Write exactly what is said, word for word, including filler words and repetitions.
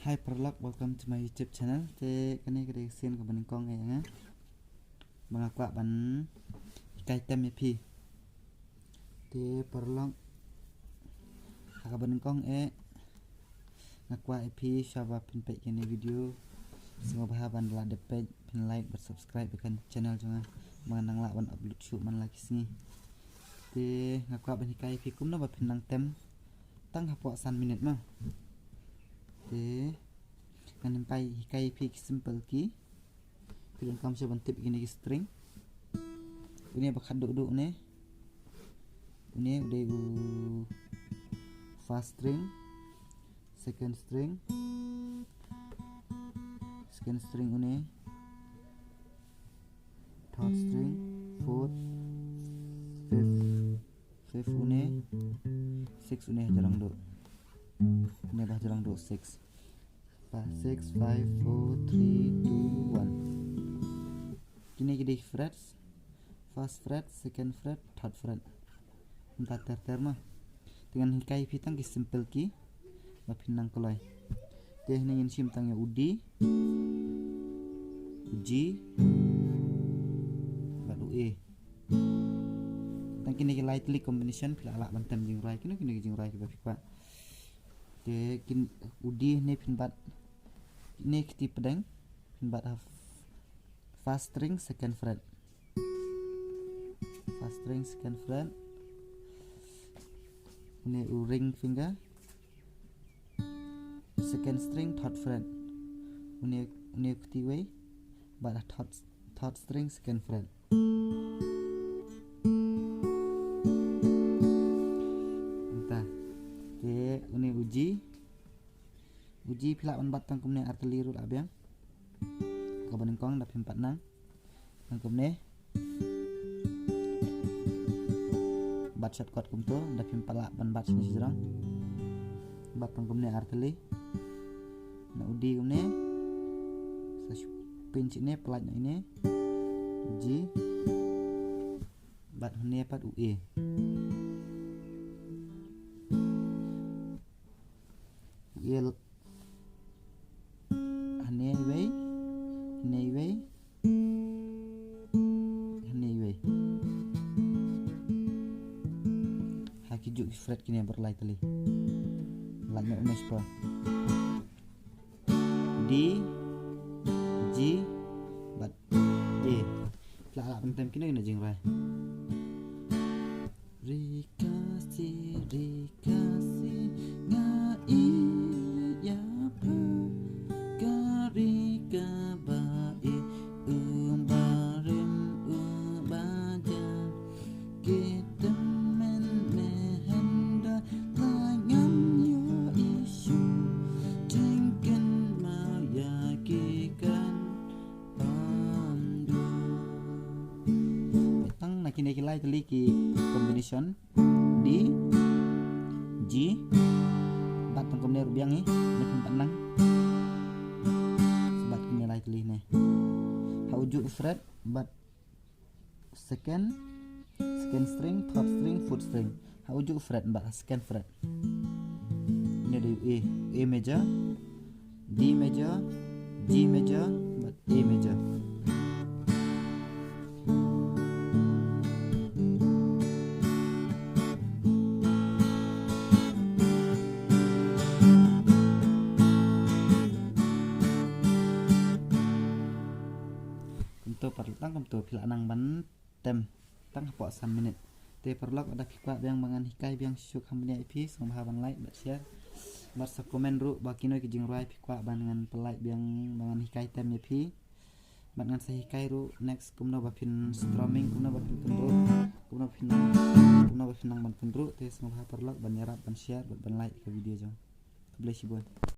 Hi paralok, welcome to my YouTube channel. Te kane ka dei ka sien kaba nyngkong eh nga ba nga kwah ban hikai tem ïa phi. Te paralok, ha kaba nyngkong eh nga kwah ïa phi shuwa ba phin peit kane video, sngewbha ban la dep peit phin like bad subscribe ïa ka channel jong nga, ba ngan nang lah ban upload shuh man la ki sngi. Te nga kwah ban hikai ïa phi kumno ba phin nang tem tang hapoh san minit ma. Te ngan hikai, hikai ïa phi ki simple key. Phi donkam shuh ban tip kine ki string. Une ba khatduh duh une, une u dei u first string, second string, second string une, third string, fourth, fifth, fifth une, six une ha jrong duh. Une ba ha jrong duh six. Five, six, five, four, three, two, one. Kine ki dei frets. First fret, second fret, third fret. Mynta ter ter ma. Te ngan hikai phi tang ki simple key ba phin nang kloi. Te hangne ngin shim tang ïa u D, u G bad u A. Tang kine ki lai tylli combination phi lah lah ban tem jingrwai kino kino ki jingrwai kiba phi kwah. Te kin u D ne phin bat, ne kti pdeng phin bat ha first string second fret. First string second fret. Une u ring finger. Second string third fret. Une, une kti wei bat ha third, third string second fret. Mynta te une u G. U G phi lah ban bat tang kumne ar tylli ruh lah biang. Kaba nyngkong da phim pat nang tang kumne. Bat short chord kumto, da phim pat lah ban bat shane shajrong. Bat tang kumne ar tylli. Na u D kumne. Sa shu pinch ine, pynlait na ine. G. Bad hangne pat u A. U A l-, hangne iwei, hangne iwei, hangne iwei. Ha ki juh ki fret kine ba lai tylli. Lait na u mesh pa. D, G bad A. Lah lah ban tem kino kino jingrwai. Ri ka si, ri ka si, nga ïa pha, ka ri ka ba i, u ba rim, u ba ja. Ki tymmen me hynda la ngan ïohi shuh, jingkynmaw ïa ki kan ym duh. Tang na kine ki lai tylli ki combination D, G, bad tang kumne ruh biang i, ne pynpat nang. Bad kine lai tylli ne. Ha u juh fret, bad second, second string, third string, fourth string. Ha u juh fret bad ha second fret. Ine dei A, A major, D major, G major bad A major. Kumto pat tang kumto phi lah nang ban tem tang hapoh san minit. Te paralok, lada phi kwah biang ba ngan hikai biang shuh kham bniah ïa phi, sngewbha ban like bad share bad sa comment ruh ba kino ki jingrwai phi kwah ba ngan pynlait biang ba ngan hikai tem ïa phi. Bad ngan sa hikai ruh next kumno ba phin strumming, kumno ba phin kynruh, kumno ba phin nang, kumno ba phin nang ban kynruh. Te sngewbha paralok ban ïarap ban share bad ban like ka video jong. Khublei shibun.